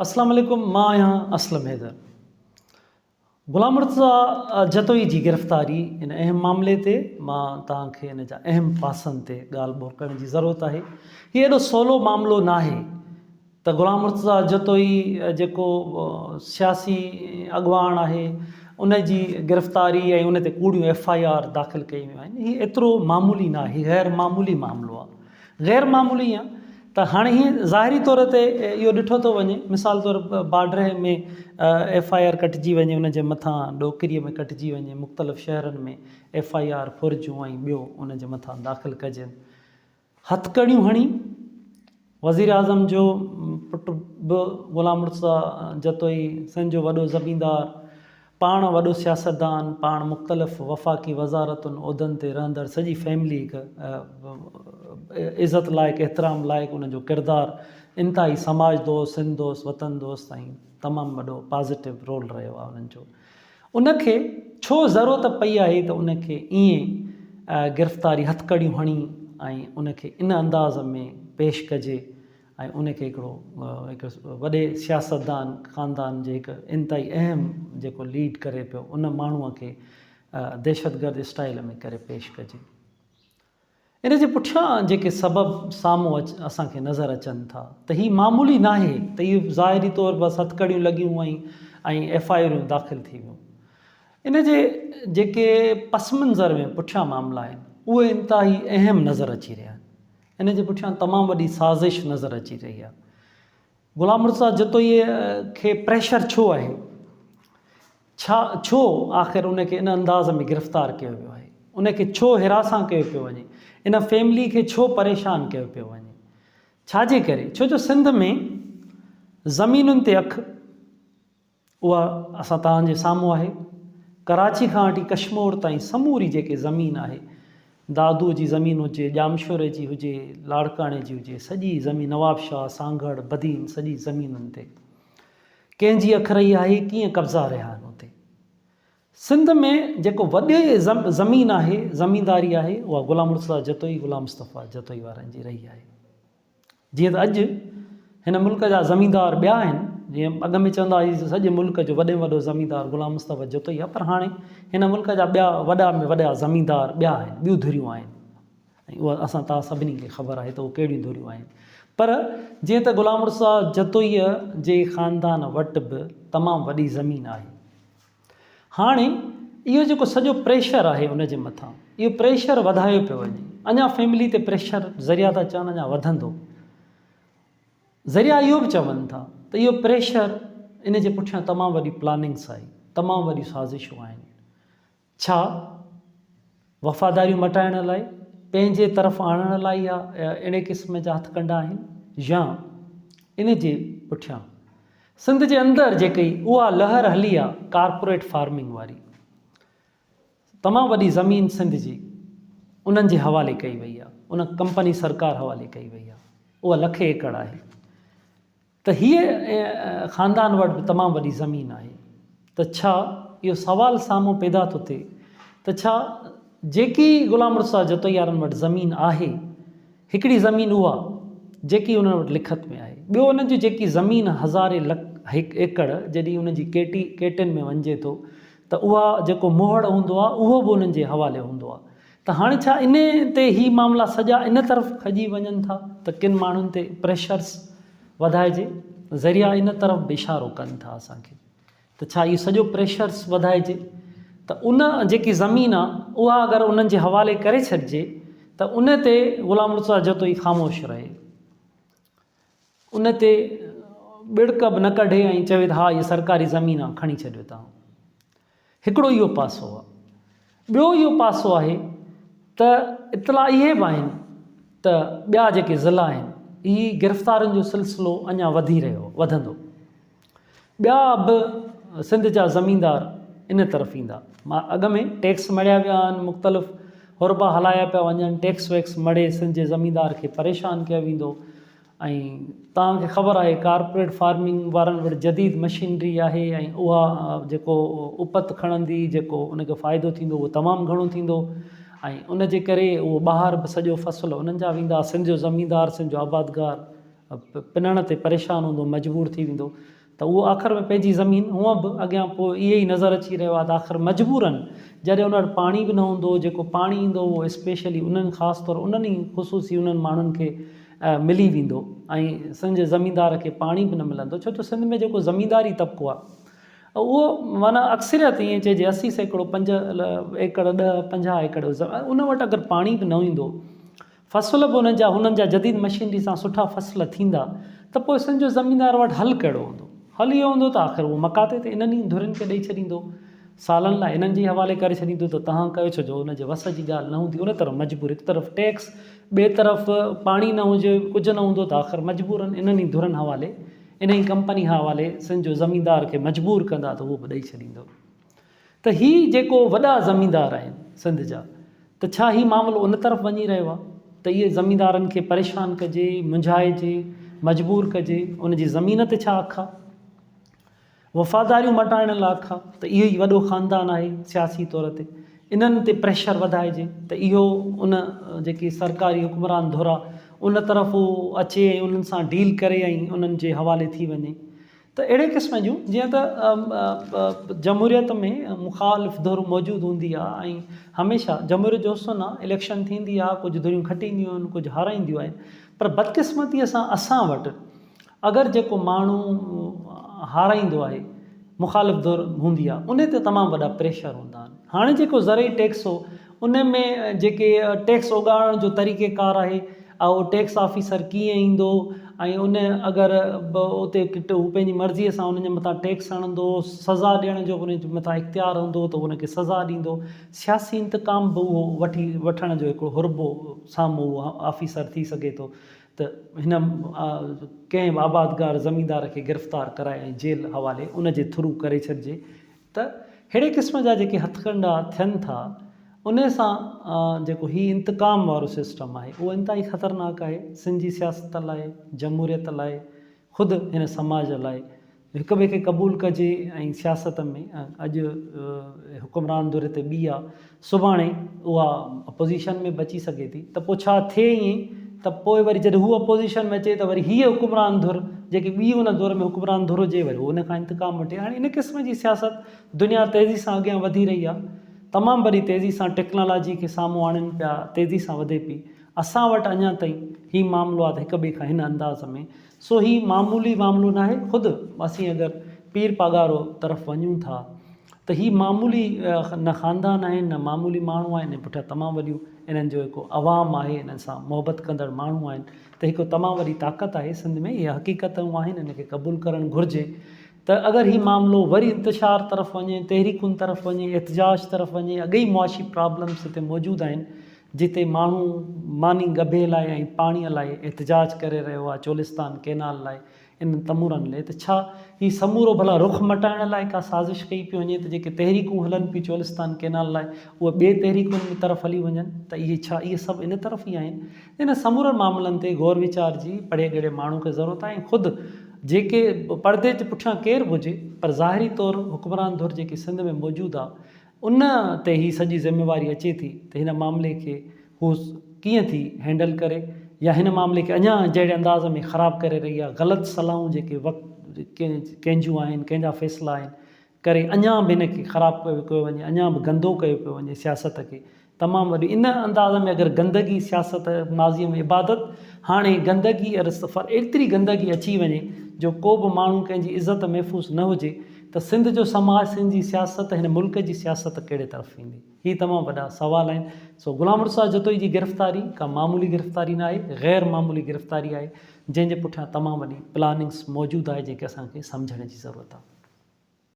اسلام عليڪم مان آهيان اسلم حيدر. غلام مرتضيٰ جتوئي جي گرفتاري ان اهم معاملي تي مان توهان کي ان جا اهم پاسن تي ڳالهه ٻولهه ڪرڻ جي ضرورت آهي. هي ايڏو سولو معاملو ناهي ته غلام مرتضيٰ جتوئي جيڪو سياسي اڳواڻ آهي ان جي گرفتاري ۽ ان تي ڪوڙيون ايف I R داخل ڪيون ويون آهن هي ايترو معمولي ناهي هي غير معمولي معاملو آهي. غير معمولي ائين ته هاڻي هي ظاهري طور تي اهو ڏٺو ٿو وڃي مثال طور بارڊر ۾ ايف I R ڪٽجي وڃي ان جي مٿان ڏوڪري ۾ ڪٽجي وڃي مختلف شهرن ۾ ايف I R ڦرجون ۽ ٻيو ان جي مٿان داخل ڪجن هٿڪڙيون هڻي وزيراعظم جو پٽ به غلام مرتضيٰ جتوئي سنڌ جو وڏو زميندار پاڻ وڏو سياستدان، پاڻ مختلف وفاقي وزارتن عهدن تي رهندڙ سڄي فيملي هڪ عزت لائق احترام لائق انهن جو ڪردار انتهائي سماج دوست، سنڌ دوست، وطن دوست ۽ تمام وڏو پازيٽو رول رهيو آهي انهن جو. ان کي ڇو ضرورت پئي آهي ته ان کي ائين گرفتاري هٿڪڙيون هڻي ۽ ان کي ان انداز ۾ پيش ڪجي ۽ ان کي هڪڙو هڪ وڏي سياستدان خاندان جي هڪ انتهائي اهم جيڪو ليڊ ڪري پيو ان ماڻهوء کي دهشتگرد اسٽائيل ۾ ڪري پيش ڪجي. ان جي پٺيان جيڪي سبب سامهون اسان کي نظر اچن ٿا ته هي معمولي ناهي ته اهو ظاهري طور بس هٿڪڙيون لڳيون ۽ ۽ ايف I آرون داخل ٿي ويون. ان جي جيڪي پس منظر ۾ پٺيان معاملا آهن اهي انتهائي اهم نظر اچي رهيا آهن. ان جي پٺيان تمام وڏي سازش نظر اچي رهي آهي. غلام مرتضيٰ جتوئيء کي پريشر ڇو آهي؟ ڇا ڇو آخر ان کي ان انداز ۾ گرفتار ڪيو ويو آهي؟ ان کي ڇو هراسان ڪيو پيو وڃي؟ ان فيملي کي ڇو پريشان ڪيو پيو وڃي؟ ڇا جي ڪري؟ ڇو جو سنڌ ۾ زمينن تي اک اها اسان توهان جي سامهون آهي. ڪراچي کان وٺي ڪشمور تائين سموري جيڪي زمين آهي، دادو جي زمين هجي، ڄامشوري جي هجي، لاڙڪاڻي جي هجي، سڄي زمين نوابشاهه، سانگهڙ، بدين سڄي زمينن تي ڪنهن جي اک رهي آهي، ڪيئن قبضا رهيا آهن اتي. سنڌ ۾ جيڪو وڏي زمين آهي، زمينداري آهي، اها غلام مرتضيٰ جتوئي، غلام مصطفيٰ جتوئي وارن جي رهي آهي. جيئن ته اڄ هن ملڪ جا زميندار ٻيا آهن، جيئن اڳ ۾ چوندا هئاسين سڄي ملڪ جو وڏي ۾ وڏو زميندار غلام مصطفيٰ جتوئي آهي پر هاڻي هن ملڪ جا ٻيا وڏا ۾ وڏا زميندار ٻيا آهن، ٻيون ڌريون آهن ۽ اها اسان توهان سڀني کي خبر آهي ته اهي ڪهڙيون ڌريون آهن پر جيئن ته غلام مصطفيٰ جتوئيء جي خاندان وٽ به تمام وڏي زمين آهي. هاڻي اهو جيڪو سڄو پريشر آهي ان جي مٿان اهو پريشر وڌايو پيو وڃي اڃا فيملي تي پريشر ذريعا ٿا چون اڃا وڌندو ذريعا اهو به چون ٿا ته اهو پريشر ان جي پٺيان تمام وڏي پلاننگس آهي تمام وڏيون سازشون آهن ڇا وفاداريون مٽائڻ لاء پنهنجي طرف آڻڻ لاء اها اهڙي قسم جا هٿ ڪنڊا آهن يا ان جي پٺيان سنڌ جي اندر جيڪي اها لهر هلي آ ڪارپوريٽ فارمنگ واري تمام وڏي زمين سنڌ جي انهن جي حوالي ڪئي وئي آ ان ڪمپني سرڪار حوالي ڪئي وئي آ اها لکين ايڪڙ آهي ته هيء خاندان وٽ به تمام وڏي زمين آهي ته ڇا اهو سوال سامهون پيدا ٿو ٿئي ته ڇا جيڪي غلام مرتضيٰ جتوئي وارن وٽ زمين آهي هڪڙي زمين اها جيڪي انهن وٽ لکت ۾ آهي ٻيو انهن جي جيڪي زمين هزارين لک ايڪڙ جڏهن انهن جي ڪيٽي ڪيٽن ۾ وڃجي ٿو ته اها جيڪو مهڙ هوندو آهي اهو به انهن جي حوالي هوندو آهي ته هاڻي ڇا انهي تي هي معاملا سڄا ان طرف کڄي وڃن ٿا ته ڪن ماڻهن تي پريشرس وڌائجي، ذريعا ان طرف به اشارو ڪن ٿا اسان کي ته ڇا اهو سڄو پريشرس وڌائجي ته ان جيڪي زمين آ اها اگر انهن جي حوالي ڪري ڇڏجي ته ان تي غلام مرتضيٰ جتوئي خاموش رهي ان تي ٻڙڪ به نه ڪڍي ۽ چوي ته ها هي سرڪاري زمين آ کڻي ڇڏيو تان. هڪڙو اهو پاسو آهي. ٻيو اهو پاسو آهي ته اطلاع اهي به آهن ته ٻيا جيڪي ضلعا آهن اهي گرفتارين جو سلسلو اڃا وڌي رهيو وڌندو. ٻيا به سنڌ جا زميندار ان طرف ايندا. اڳ ۾ ٽيڪس مڙهيا ويا آهن مختلف حربا هلايا پيا وڃن ٽيڪس ويڪس مڙهي سنڌ جي زميندار کي پريشان ڪيو ويندو. ۽ توهان کي خبر آهي ڪارپوريٽ فارمنگ وارن وٽ جديد مشينري آهي ۽ اها جيڪو اپت کڻندي جيڪو ان کي فائدو ٿيندو اهو تمام گهڻو ٿيندو ۽ ان جي ڪري اهو ٻاهر به سڄو فصل انهن جا ويندا سنڌ جو زميندار سنڌ جو آبادگار پنڻ تي پريشان هوندو مجبور ٿي ويندو ته اهو آخر ۾ پنهنجي زمين هونء به اڳيان پوء اهي ئي نظر اچي رهيو آهي ته آخر مجبورن جڏهن ان وٽ پاڻي به نه هوندو جيڪو پاڻي ايندو اهو اسپيشلي انهن خاص طور انهن ئي خصوصي انهن ماڻهن کي ملي ويندو ۽ سنڌ جي زميندار کي پاڻي به نه ملندو ڇو جو سنڌ ۾ جيڪو زمينداري طبقو آهي اهو معنيٰ اڪثريت ائين چئجي 80% 5 ايڪڙ 10 50 ايڪڙ ان وٽ اگر پاڻي به نه ايندو فصل به انهن جا هنن جا جديد مشينري سان سٺا فصل ٿيندا ته پوء سنڌ جو زميندار وٽ حل ڪهڙو هوندو؟ حل اهو هوندو ته آخر اهو مقاطعي تي انهن ئي ڌرين کي ڏئي ڇڏيندو، سالن لاء انهن جي حوالي ڪري ڇڏيندو ته توهان ڪيو ڇو جو ان جي وس جي ڳالهه نه هوندي ان طرف مجبور هڪ طرف ٽيڪس ٻئي طرف پاڻي نه هجي ڪجهه نه هوندو ته آخر مجبورن انهن ئي ڌرين حوالي انهي ڪمپني حوالي سنڌ جو زميندار کي مجبور ڪندا ته اهو به ڏئي ڇڏيندو. ته هي جيڪو وڏا زميندار آهن سنڌ جا ته ڇا هي معاملو ان طرف وڃي رهيو آهي ته اهي زميندارن کي پريشان ڪجي، منجهائجي، مجبور ڪجي، ان جي زمين تي ڇا حق آهي؟ وفاداريون مٽائڻ لاء حق آهي ته اهو ئي وڏو خاندان آهي سياسي طور تي انهن تي پريشر وڌائجي ته اهو ان جيڪي سرڪاري حڪمران ڌر آهي ان طرف هو اچي ۽ انهن سان ڊيل ڪري ۽ انهن جي حوالي ٿي وڃي. ته اهڙي قسم جون جيئن ته جمهوريت ۾ مخالف ڌر موجود هوندي آهي ۽ هميشه جمهوريت جو حسن آهي اليڪشن ٿيندي آهي ڪجهه ڌريون کٽينديون آهن ڪجهه هارائينديون آهن پر بدقسمتي سان اسان وٽ اگر جيڪو ماڻهو هارائيندو آهي مخالف ڌر هوندي آهي ان تي تمام وڏا پريشر هوندا آهن هاڻي جيڪو زرعي ٽيڪس هو ان ۾ جيڪي ٽيڪس اوڳاڙڻ جو طريقي ڪار آهي اهو ٽيڪس آفيسر ڪيئن ايندو ۽ ان اگر اتي هو پنهنجي مرضيء سان ان جي مٿان ٽيڪس هڻندو، سزا ڏيڻ جو به ان جي مٿان اختيار هوندو ته ان کي سزا ڏيندو. سياسي انتقام به اهو وٺي وٺڻ جو هڪڙو حربو سامهون اهو آفيسر ٿي سگهي ٿو ته هن ڪنهن به آبادگار زميندار کي گرفتار ڪرائي ۽ جيل حوالي ان جي ٿرو ڪري ڇڏجي ته ههڙي قسم جا جيڪي هٿڪنڊا ٿين ٿا انهي سان جيڪو هي انتقام وارو سسٽم آهي اهو انتهائي خطرناڪ آهي سنڌ جي سياست لاء جمهوريت لاء خود هن سماج لاء هڪ ٻئي کي قبول ڪجي ۽ سياست ۾ اڄ حڪمران ڌر هتي ٻي آ سڀاڻي اها اپوزيشن ۾ به اچي سگهي ٿي ته پوء ڇا ٿئي ائين ته پوء وري جڏهن هو اپوزيشن ۾ اچي ته وري هيء حڪمران ڌر جيڪي ٻي ان دور ۾ حڪمران ڌر هجي وري هو ان کان انتقام وٺي هاڻي ان قسم جي سياست دنيا تيزي سان اڳيان وڌي رهي آهي تمام وڏي تيزي سان ٽيڪنالاجي کي سامهون آڻين پيا تيزي سان وڌي پئي اسان وٽ اڃا تائين هي معاملو آهي ته هڪ ٻئي کان هن انداز ۾ سو هي معمولي معاملو ناهي، خود اسين اگر پير پاڳارو طرف وڃون ٿا ته هي معمولي نه خاندان آهن نه معمولي ماڻهو آهن ۽ پٺيان تمام وڏيون انهن جو هڪ عوام آهي انهن سان محبت ڪندڙ ماڻهو آهن ته هڪ تمام وڏي طاقت آهي سنڌ ۾ اهي حقيقتون آهن ان کي قبول ڪرڻ گهرجي ته اگر هي معاملو وري انتشار طرف وڃي تحريڪن طرف وڃي احتجاج طرف وڃي اڳي ئي معاشي پرابلمس هتي موجود آهن جتي ماڻهو ماني ڳڀي لاء ۽ پاڻيء لاء احتجاج ڪري رهيو آهي، چولستان ڪئنال لاء انهن تمورن لئي ته ڇا هي سمورو ڀلا رخ مٽائڻ لاء ڪا سازش ڪئي پئي وڃي ته جيڪي تحريڪون هلن پيون چولستان ڪئنال لاء اهي ٻي تحريڪن جي طرف هلي وڃن ته اهي ڇا اهي سڀ ان طرف ئي آهن؟ ان سمورن معاملن تي غور ويچار جي پڙهي ڳڙهي ماڻهو کي ضرورت آهي ۽ خود جيڪي پردي جي پٺيان ڪير به هجي پر ظاهري طور حڪمران ڌر جيڪي سنڌ ۾ موجود آهي ان تي هي سڄي ذميواري اچي ٿي ته هن معاملي کي هو ڪيئن ٿي هينڊل ڪري يا هن معاملي کي اڃا جهڙي انداز ۾ خراب ڪري رهي آهي غلط صلاحون جيڪي وقت ڪنهن جون آهن ڪنهن جا فيصلا آهن ڪري اڃا به هن کي خراب ڪيو پيو وڃي اڃا به گندو ڪيو پيو وڃي سياست کي تمام وڏي ان انداز ۾ اگر گندگي سياست ماضي ۾ عبادت هاڻي گندگي ار ايتري گندگي اچي وڃي جو ڪو به ماڻهو ڪنهن جي عزت محفوظ نه هجي ته سنڌ جو سماج سنڌ جي سياست هن ملڪ جي سياست ڪهڙي طرف ويندي هي تمام وڏا سوال آهن سو غلام مرتضيٰ جتوئي جي گرفتاري ڪا معمولي گرفتاري نه آهي غير معمولي گرفتاري آهي جنهن جي پٺيان تمام وڏي پلاننگس موجود آهي جنهن کي اسان کي سمجهڻ جي ضرورت آهي.